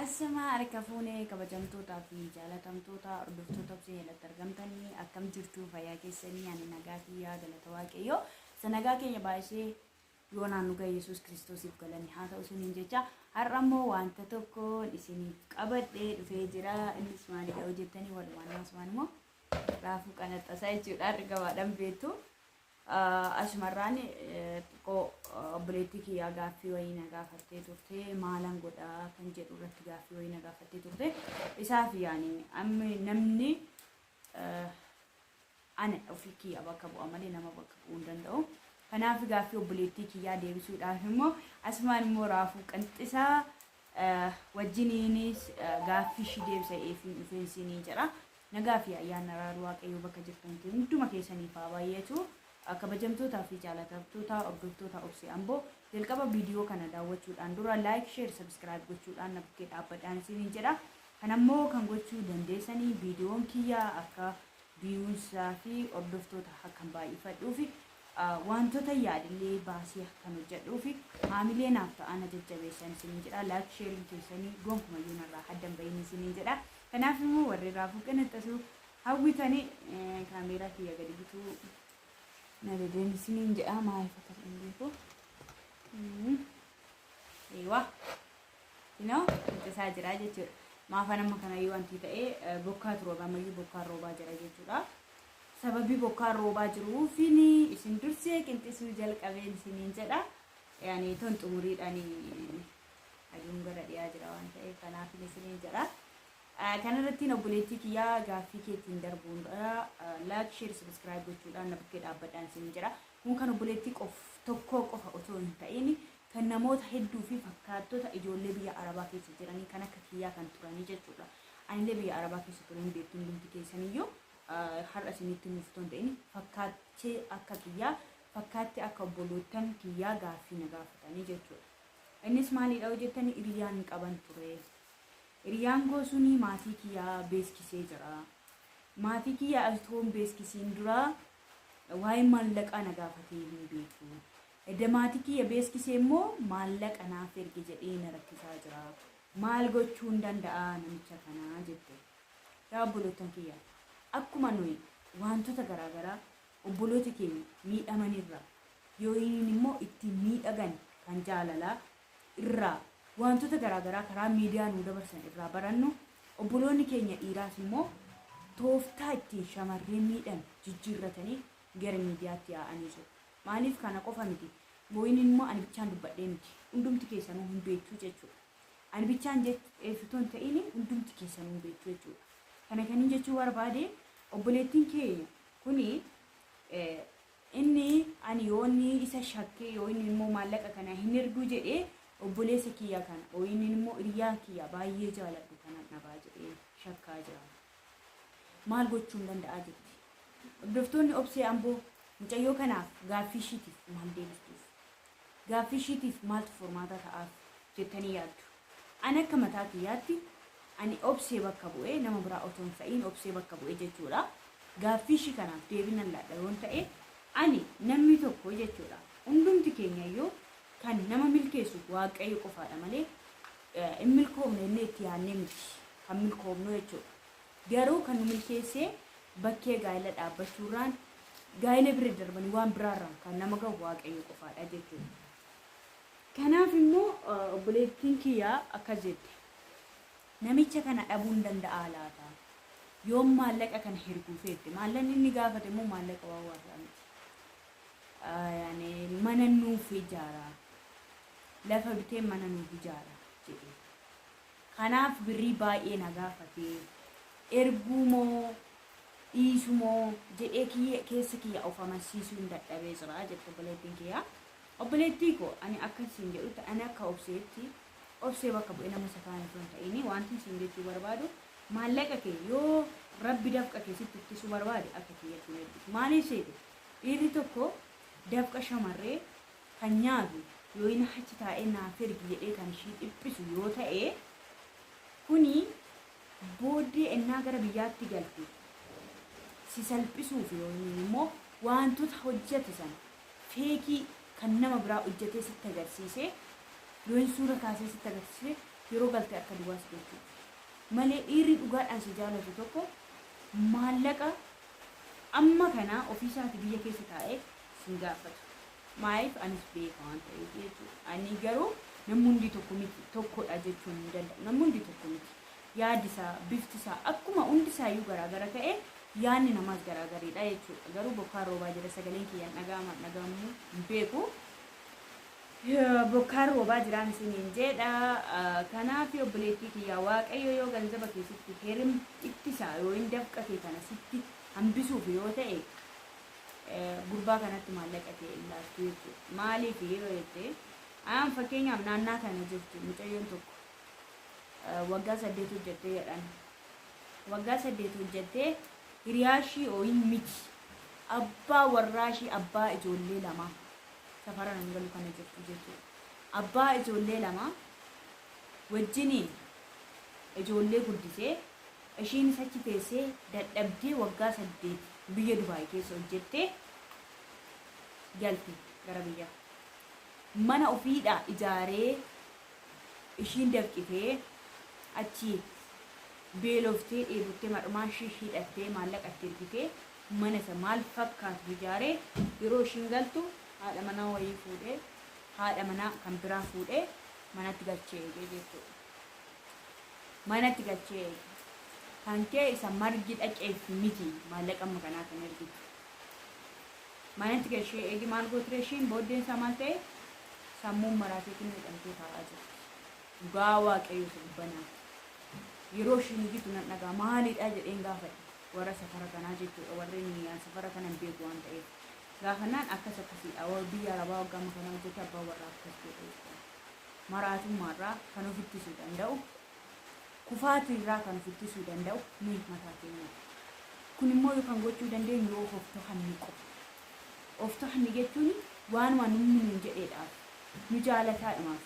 Ashamaa harka fuunee kabajamtootaa fi jaalatamtoota hordoftoota Obsee jalatti argamtanii, akkam jirtu? Fayyaa keessanii? Ani nagaa kiyyaa, galata Waaqayyoo. Isa nagaa keenya baay'isee yoo naannu ga'e Yesuus Kiristoosiif galanni haa ta'u isiniin jecha. Har'a immoo wanta tokkoon isiniif qabadhee dhufee jira. Innis maalidha yoo jettanii, walumaan asumaan immoo raafuu qanaxxasaa jechuudha. Har'i gabaadhaan beektu. Asumarraan xiqqoo obboleettii kiyyaa gaaffii wayii na gaafattee turte, maalan godhaa kan jedhu irratti gaaffii wayii na gaafattee turte. Isaaf yaani ammi namni ana ofii kiyya bakka bu'a malee nama bakka bu'uu hin danda'u. Kanaaf gaaffii obboleettii kiyyaa deebisuudhaaf immoo asumaan immoo raafuu qanxisaa wajjiniinis gaaffii ishii deebisa eefiin dhufeen siinii jedha. Nagaa fi ayyaanni araarri Waaqayyoo bakka jirtanitti hunduma keessaniif haa baay'atu. Kabajamtootaa fi jaalatamtoota hordoftoota Obsee Amboo, jalqaba viidiyoo kana daawwachuudhaan dura like, share, subscribe gochuudhaan na bukkee dhaabbadhaan isiniin jedha. Kanammoo kan gochuu dandeessanii viidiyoon kiyya akka viewnsaa fi hordoftoota akkan baay'ifadhuufi wantoota yaadillee baasee akkan hojjedhuufi haamilee naaf ta'an jajjabeessan isiniin jedha. Like, sharing keessanii gonkumayyuu narraa haddan bahin isiniin jedha. Kanaaf immoo warri raafuu qanaxxasuu hawwitanii kaameeraa kiyya gadi bituu na dedeen isiniin jedha. Maaliif akka ta'e hin beeku. Eewwa. Inoo qinxisaa jira jechuudha. Maafan amma kanayyuu wanti ta'e bokkaatu rooba, ammayyuu bokkaan roobaa jira jechuudha. Sababii bokkaan roobaa jiruufin isin dursee qinxisuu jalqabeen isiniin jedha. Yaani ton xumuriidhaan aduun gara dhiyaa jira waan ta'eef kanaafin isiniin jedha. Kanarrattiin obboleettii kiyyaa gaaffii keetiin darbuun like, share, subscribe gochuudhaan na bukkee dhaabbadhaan isiniin jedha. Kun kan obboleettii qof tokkoo qofa otoo hin ta'in kan namoota hedduu fi fakkaattota ijoollee biyya Arabaa keessa jiranii kan akka kiyyaa kan turanii jechuudha. Anillee biyya Arabaa keessa ture, hin beektu hundumti keessaniyyuu. Har'a isinitti himuuf otoo hin ta'in fakkaachee akka kiyyaa, fakkaatti akka obboloottan kiyyaa gaaffii na gaafatanii jechuudha. Innis maalidha yoo jettanii, hiriyyaan hin qaban ture. Hiriyyaan koo suni maatii kiyyaa beeskisee jira. Maatii kiyyaa osoo hin beeskisiin dura waa'ee maallaqaa na gaafatee hin beeku. Edda maatii kiyya beeskisee immoo maallaqa naaf erge jedhee na rakkisaa jira. Maal gochuun danda'a namicha kanaa jette. Yaa obboloottan kiyya, akkuma nuyi wantoota garaagaraa obboloota keenya miidhamanirraa yookiin immoo ittiin miidhagan kan jaalalaa irraa wantoota garaagaraa karaa miidiyaa nuu dabarsan irraa barannu, obboloonni keenya dhiiraas immoo tooftaa ittiin shamarree miidhan jijjiirratanii gara miidiyaatti yaa'anii jiru. Maaliif kana qofa miti? Boo'in immoo ani bichaan dubbadhee miti. Hundumti keessanuu hin beektu jechuudha. Ani bichaan jettu hin ta'in, hundumti keessanuu hin beektu jechuudha. Kana kanin jechuu barbaade, obboleettiin keenya kuni inni ani yoo inni isa shakkee, yoo inni immoo maallaqa kana hin erguu jedhee, obboleessa kiyya kana yoo inni immoo hiriyaa kiyya baay'ee jaaladhu kana dhabaa jedhee shakkaa jira. Maal gochuu hin danda'a jetti. Hordoftoonni Obsee Amboo, mucayyoo kanaaf gaaffii ishiitiif maal deebistuuf? Gaaffii ishiitiif maaltu furmaata ta'aaf jettanii yaaddu? Ani akka mataa kiyyaatti, ani Obsee bakka bu'ee, nama biraa otoo hin ta'iin Obsee bakka bu'ee jechuudha. Gaaffii ishii kanaaf deebii nan laadha yoon ta'e, ani namni tokko jechuudha. Hundumti keenyayyuu kan nama milkeessu Waaqayyo qofaadha malee hin milkoofne jennee itti yaadnee miti kan milkoofnu jechuudha. Garuu kan nu milkeessee bakkee gaa'ela dhaabbachuurraan, gaa'ela bira darbanii waan biraarraan kan nama gahu Waaqayyo qofaadha jechuudha. Kanaaf immoo obboleettiin kiyyaa akkas jette. Namicha kana dhabuun danda'aa laata? Yoom maallaqa kana erguu feette? Maallaqni inni gaafate immoo maallaqa waan warraa miti. Yaani mana nuuf ijaara. Lafa bitee mana nuuf ijaara jedhe. Kanaaf birrii baay'ee na gaafate. Erguu moo dhiisu moo jedhee kiyya keessa kiyya of amansiisuun dadhabee jira jette obboleettiin kiyya. Obboleettii koo, ani akka siin jedhutti, ani akka Obseetti, Obsee bakka bu'ee nama isa kaan osoo hin ta'in, wanti siin jechuu barbaadu, maallaqa kee yoo Rabbi dafqa kee sitti ittisuu barbaade akka kiyyatti hin ergitu. Maaliif seete? Dhiirri tokko dafqa shamarree kan nyaatu yoo inni achi taa'ee naaf ergi jedhee kan ishii dhiphisu yoo ta'e, kuni booddee ennaa gara biyyaatti galte si salphisuuf yoo inni immoo wantoota hojjete sana fake kan nama biraa hojjetee sitti agarsiise, yoo inni suura kaasee sitti agarsiise, Yeroo galte akka duwwaa si gochuuf. Malee dhiirri dhugaadhaan si jaalatu tokko maallaqa amma kanaa ofiisaati biyya keessa taa'ee sin gaafatu. Maaliif anis beeka waan ta'eef jechuudha. Ani garuu namni hundi tokko miti tokkodha jechuun hin danda'u. Namni hundi tokko miti. Yaadi isaa, bifti isaa akkuma hundi isaayyuu garaagara ta'e yaadni namaas garaagaridha jechuudha. Garuu bokkaan roobaa jira sagaleen kiyyaan dhaga'ama dhaga'amuu hin beeku. Bokkaan roobaa jiraan isiniin jedha. Kanaaf obboleettii kiyyaa Waaqayyo yoo ganzaba keessatti herim ittisaa yoo hin dafqa kee kana sitti hambisuuf yoo ta'e gurbaa kanatti maallaqa kee hin laattu jechuudha. Maaliif yeroo jettee ayaan fakkeenyaaf naannaa kana jirti mucayyoon tokko waggaa 8 hojjettee jedhan. Waggaa 8 hojjettee hiriyaa ishii ooyin miti. Abbaa warraa ishii abbaa ijoollee lamaa safara nan galu kana jirtu jechuudha. Abbaa ijoollee lama wajjiniin ijoollee guddisee ishiinis achi teessee dadhabdee waggaa 8 biyya Dubaay keessa hojjettee galte gara biyyaa. Mana ofiidhaa ijaaree ishiin dafqitee achi beeloftee dheebottee mar'umaan ishii hidhattee maallaqa itti ergitee mana isa maal fakkaatu ijaaree yeroo ishiin galtu haadha manaa wayii fuudhee haadha manaa kan biraa fuudhee manatti galchee eegee jechuudha. Manatti galchee eege. Kan kee isa margi dhaqeef miti maallaqa amma kanaa kan ergitu. Manatti galchee eegi maal gootire ishiin booddeen isaa maal ta'e sammuun maraateetiin miidhamtee taa'aa jirti. Dhugaa Waaqayyo isa dubbanaati. Yeroo ishiin iyyitu nan dhagaa maalidha jedheen gaafadhe. Warra safara kanaa jechuudha warreen safara kana hin beeku waan ta'eef. Gaafannaan akkas akkasiidha. Biyya Arabaa waggaa amma kanaa hojjete abbaa warraa akkas godhe jechuudha. Maraatummaarraa kan of ittisuu danda'u, kufaatiirraa kan of ittisuu danda'u nuyi mataa keenyadha. Kun immoo yoo kan gochuu dandeenyu yoo of to'anne qofa. Of to'anne jechuun waanuma namni nuun jedheedhaaf, nu jaalataadhumaaf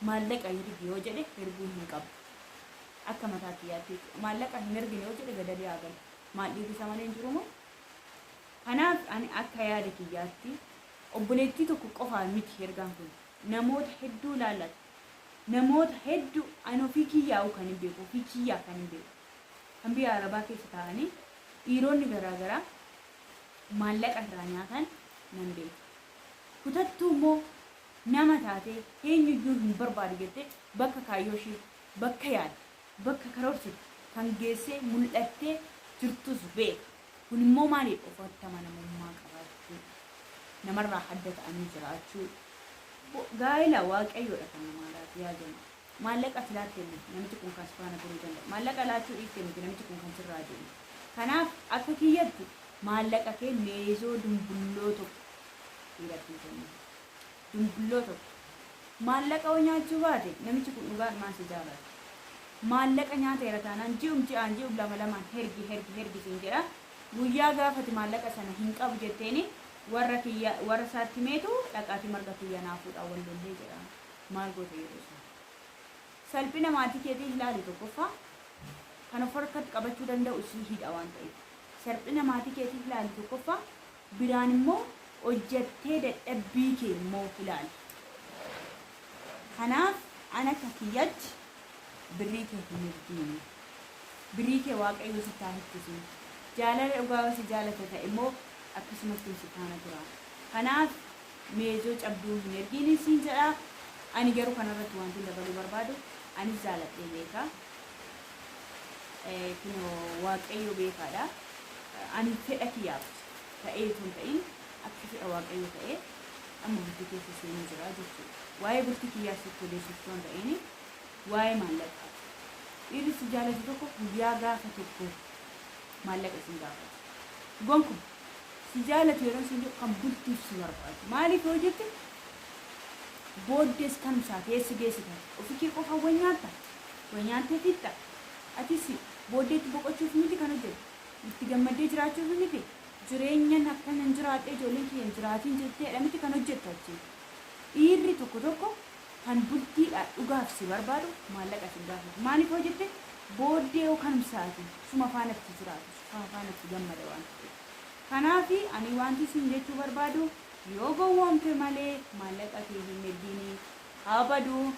maallaqa ergi yoo jedhe erguu hin qabdu. Akka mataa kiyyaatti jechuudha. Maallaqa hin ergine yoo jedhe gadadee haa galu. Maal dhiirri isa malee hin jiru moo? Kanaaf ani akka yaada kiyyaatti obboleettii tokko qofaa miti ergaan kun. Namoota hedduu ilaallata. Namoota hedduu ani ofii kiyyaa'u kan hin beeku, ofii kiyyaa kan hin beeku. Kan biyya Arabaa keessa taa'anii dhiironni garaagaraa maallaqa irraa nyaatan nan beeka. Kutattuu immoo nama taatee eenyuyyuu hin barbaadu jettee bakka kaayyoo ishee, bakka yaadde, bakka karoorsite kan geessee mul'attee jirtus beeka. Kun immoo maalidha? Ofitti amanamummaa qabaachuu, namarraa adda ta'anii jiraachuu. Gaa'ela Waaqayyoodha kan namaa laatu yaa jama'a. Maallaqa ati laatte miti namichi kun kan si faana turuu danda'u. Maallaqa laachuu dhiifte miti namichi kun kan sirraa deemu. Kanaaf akka kiyyatti maallaqa kee meezoo dumbulloo tokko dhiiratti hin kennin. Dumbulloo tokko. Maallaqa yoo nyaachuu baate namichi kun dhugaadhumaan si jaalata. Maallaqa nyaateera taanaan ji'um ji'aan ji'um lama lamaan hergi hergi hergi siin jedha. Guyyaa gaafati maallaqa sana hin qabu jetteeni warra kiyya warra isaatti himeetu dhaqaatii marga kiyya naa fuudhaa wal lollee jedha. Maal goota yeroo sana? Salphina maatii keetii ilaali tokkoffaa kan of harkatti qabachuu danda'u si hidha waan ta'eef. Salphina maatii keetii ilaali tokkoffaa biraan immoo hojjattee dadhabbii kee immoo ilaali. Kanaaf an akka kiyyatti birrii kee hin ergiini. Birrii kee Waaqayyo sitti haa ittisu. Jaalala dhugaa yoo si jaalata ta'e immoo akkasumatti si faana tura. Kanaaf meezoo cabduu hin ergiini siin jedha. Ani garuu kanarratti wanti dabaluu barbaadu anis jaaladhee beeka. Kunoo Waaqayyo beekaadha. Ani fedha kiyyaaf ta'ee otoo hin ta'in akka fedha Waaqayyo ta'ee amma bultii keessa seenee jira jechuudha. Waa'ee bultii kiyyaa sitti odeessuuf otoo hin ta'in waa'ee maallaqaati. Dhiirri si jaalatu tokko guyyaa gaafa tokko maallaqa sin gaafatu. Gonkumaa si jaalatu yeroo siin jedhu kan bultiif si barbaadu. Maaliif yoo jette booddees kanumsaa keessa geessita. Ofii kee qofa way nyaatta. Way nyaattee fixxa. Atis booddeetti boqochuuf miti kan hojjetu. Itti gammaddee jiraachuuf miti. Jireenyan akkanan jiraadhee ijoolleen kiyya hin jiraatiin jetteedha miti kan hojjettu achi. Dhiirri tokko tokko kan bultiidha dhugaaf si barbaadu maallaqa sin gaafatu. Maaliif yoo jette booddee yoo kanumsaati suma faanatti jiraatu, suma faanatti gammada waan ta'eef. Kanaaf ani wanti siin jechuu barbaadu yoo gowwoomte malee maallaqa kee hin ergiini haa badu.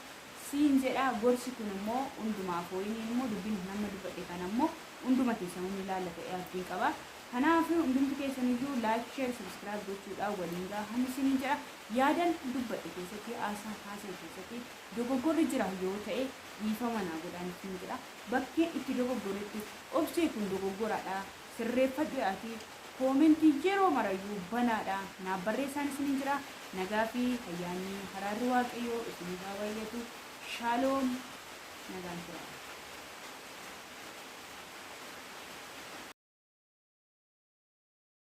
Siin jedha. Gorsi kun immoo hundumaaf, wayiniin immoo dubbiin nama dubbadhe kana immoo hunduma keessanuu ni ilaallata abdiin qaba. Kanaaf hundumti keessaniyyuu like, share, subscribe gochuudhaan waliin gahan isiniin jedha. Yaadan dubbadhe keessatti, haasaa haasa'e keessatti dogoggorri jira yoo ta'e dhiifama naa godhaan isin jedha. Bakkeen itti dogoggoretti obsee kun dogoggoradha, sirreeffadhu ati, comment yeroo marayyuu banaadha naaf barreessaan isiniin jira. Nagaa fi ayyaanni haraarri Waaqayyoo isiniif haa baay'atu. Shaaloom, nagaan tura.